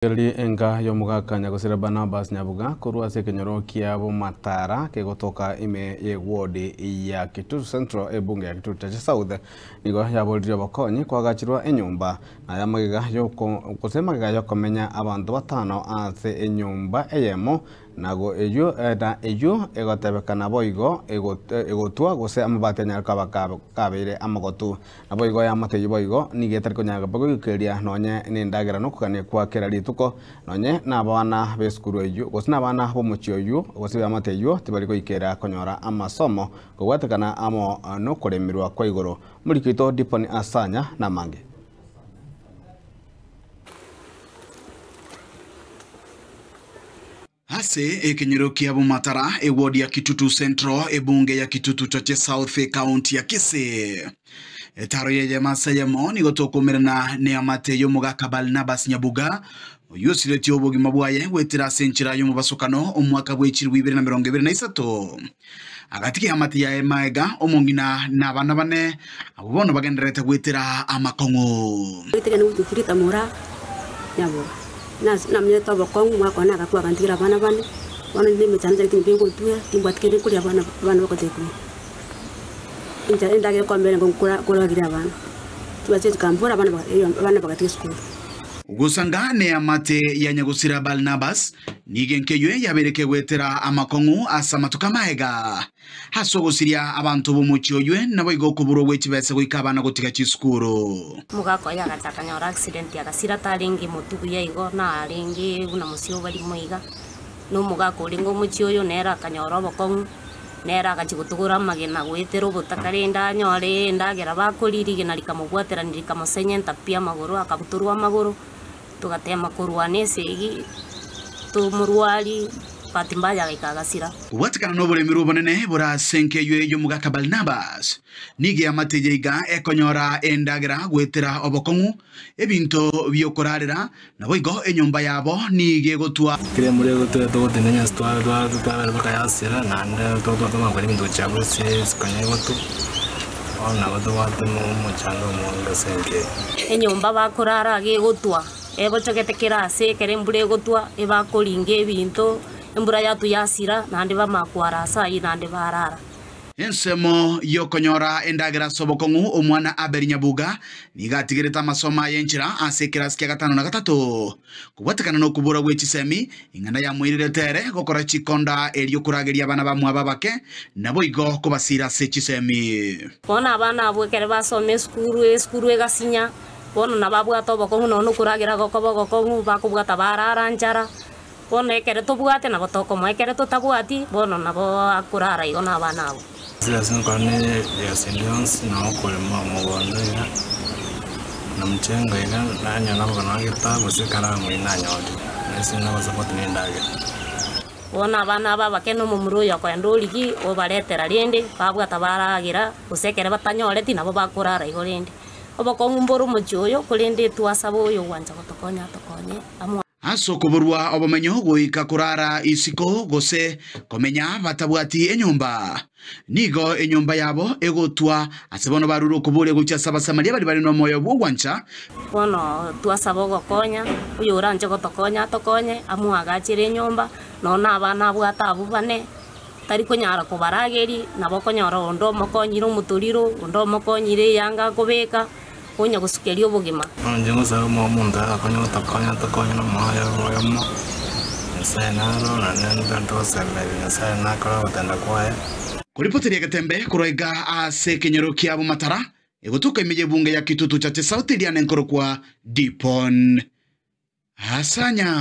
Rigereria enka y'omogaka nyagosira Barnabas Nyabuga korwa ase ekenyoro kia Bomatara kegotoka ime y'eward ya Kitutu Central ebunge ya Kitutu Chache South nigo yaboririe obokonyi koagachirwa enyomba naye amagega yoko gose magega yokomenya abanto batano ase enyomba eyemo Nago eyio na eyio egotebekana boigo egotwa gose amabati anyare koba kabeire amagotu. Naboigo eamate eyio boigo nigo etari konyara goikeria nonye nendagera nokogania kwa kera rituko, nonye nabana b'esukuru eyio gose nabana b'omochie oyio gose b'eamate eyio tibari goikera konyora amasomo kobwatekana amo nokoremerwa kwa igoro. Omoriki oito Dipon Asanya namange. Ase ekenyoro kia Bomatara, eward ya Kitutu Central, ebunge ya Kitutu Chache South, ekaunti ya Kisii. Etaro y'eyemo ase eyemo nigo tokomerana neamate y'omogaka Barnabas Nyabuga, oyio osiretie obogima bwaye goetera ase enchera y'omobasokano omwaka bw'echiribu ibere na emerongo ebere na isato. Agatiga eamate yaye magega, omong'ina na abana bane, abwo bono bagendererete goetera amakong'u. Namenyete obokong'u, omwaka one agakwa agantigera abana bane, bono inde emechando nchare timbe ngotuera, timbwati kende nkoria abana abana bagocha ikomi. Enchara endagera ekombera nigo nkora nkorageria abana, chibesa chikambora abana baga abana bagatiga esukuru. Gosanga neamate ya nyagosira Barnabas, nigo enkeywe yabeire kegoetera amakong'u ase amatuko amaega. Ase ogosiria abanto b'omochie oywe, naboigo okoborwa gwe chibesa goika abana gotiga chisukuru. Omogaka oye agacha akanyora accident agasira tarenge motwe buya igo narenge buna mosioba rimo iga, na omogaka orenge omochie oyo nere akanyora obokong'u, nere agachia gotogora amagena goetera obotaka rende anyore endagera bakoria rigena rikamobwaterania rikamosenyenta pi amagoro akabutorwa amagoro. Togatema korwana esegi, tomorwari, bahati mbaya agaika agasira. Kobwatekana noboremerwa obonene bore ase enkeywe y'omogaka Barnabas, nigo eamate eye iga ekonyora endagera goetera obokong'u, ebinto bi'okorarera, naboigo enyomba yabo nigo egotwa. Kera embura egotwa togotenena nyasi twabera mpaka yasira naende twamanya koira ebinto gochia abwo ase konya egotwa, bono nabo tobwate omochando omonge ase enka eye. Enyomba bakorara iga egotwa, ebochogete kera ase ekero embura egotwa, ebakoringa ebinto, embura yatwa yasira, naende bamanya kwara ase ayio naende barara. Ensemo y'okonyora endagera ase obokong'u omwana Abel Nyabuga nigo atigerete amasomo aye enchera ase ekerasi kia gatano na gatato. Kobwatekana nokobora gwe chisemi, ing'ana yamoirerete ere gokora chikonda erio korageria abana bamwabo abake, naboigo kobasira ase chisemi. Bono abana abwo ekero basoma esukuru, esukuru egasinya, bono nababwate obokong'u nonya nokoragera gokoba ogokong'u, bakobwata barara nchara. Bono ekero tobwate nabo tokomoa, ekero totabwati, bono nabo akorara igo nabana abwo. Ase enkoro ne egasi ende yonsi na okorema omogondo iga, na mchengo iga, nanyora nabokana getabu gose ekaramu eyio nanyore, na ase nabasapoti na endagera. Bono abana aba abake na omomura oyo okoenda origie, obaretera rende, babwata baragera, gose ekero batanyoreti nabo bakorara igo rende. Obokong'u mbore omochie oyo, korende twasaba oyo ogwancha gotokonya atokonye amo. Ase okoborwa obomenyo goika korara isiko gose komenya batabwati enyomba. Nigo enyomba yabo egotwa ase bono barure okoboria gochia ase Abasamaria baria bare nomoyo bw'ogwancha. Bono twasaba ogokonya, oyoranche gotokonya atokonye, amoagachere enyomba, nonya na abana abwate abwo bane, tari konyara kobarageria, nabo okonyora onde omokonyire omotoriro, onde omokonyire eyanga akobeka. Konya gosukeria obogima. Inche ngosaba omonto agakonye gotokonya tokonye nomoyo oyomo, Nyasae naro, naende ntari gosemeria Nyasae nakore ogotenda kwaye. Koripoteria egetembe korwa iga ase ekenyoro kia Bomatara, egotuka ime y'ebunge ya Kitutu Chache South eria nenkorokwa Dipon Asanya.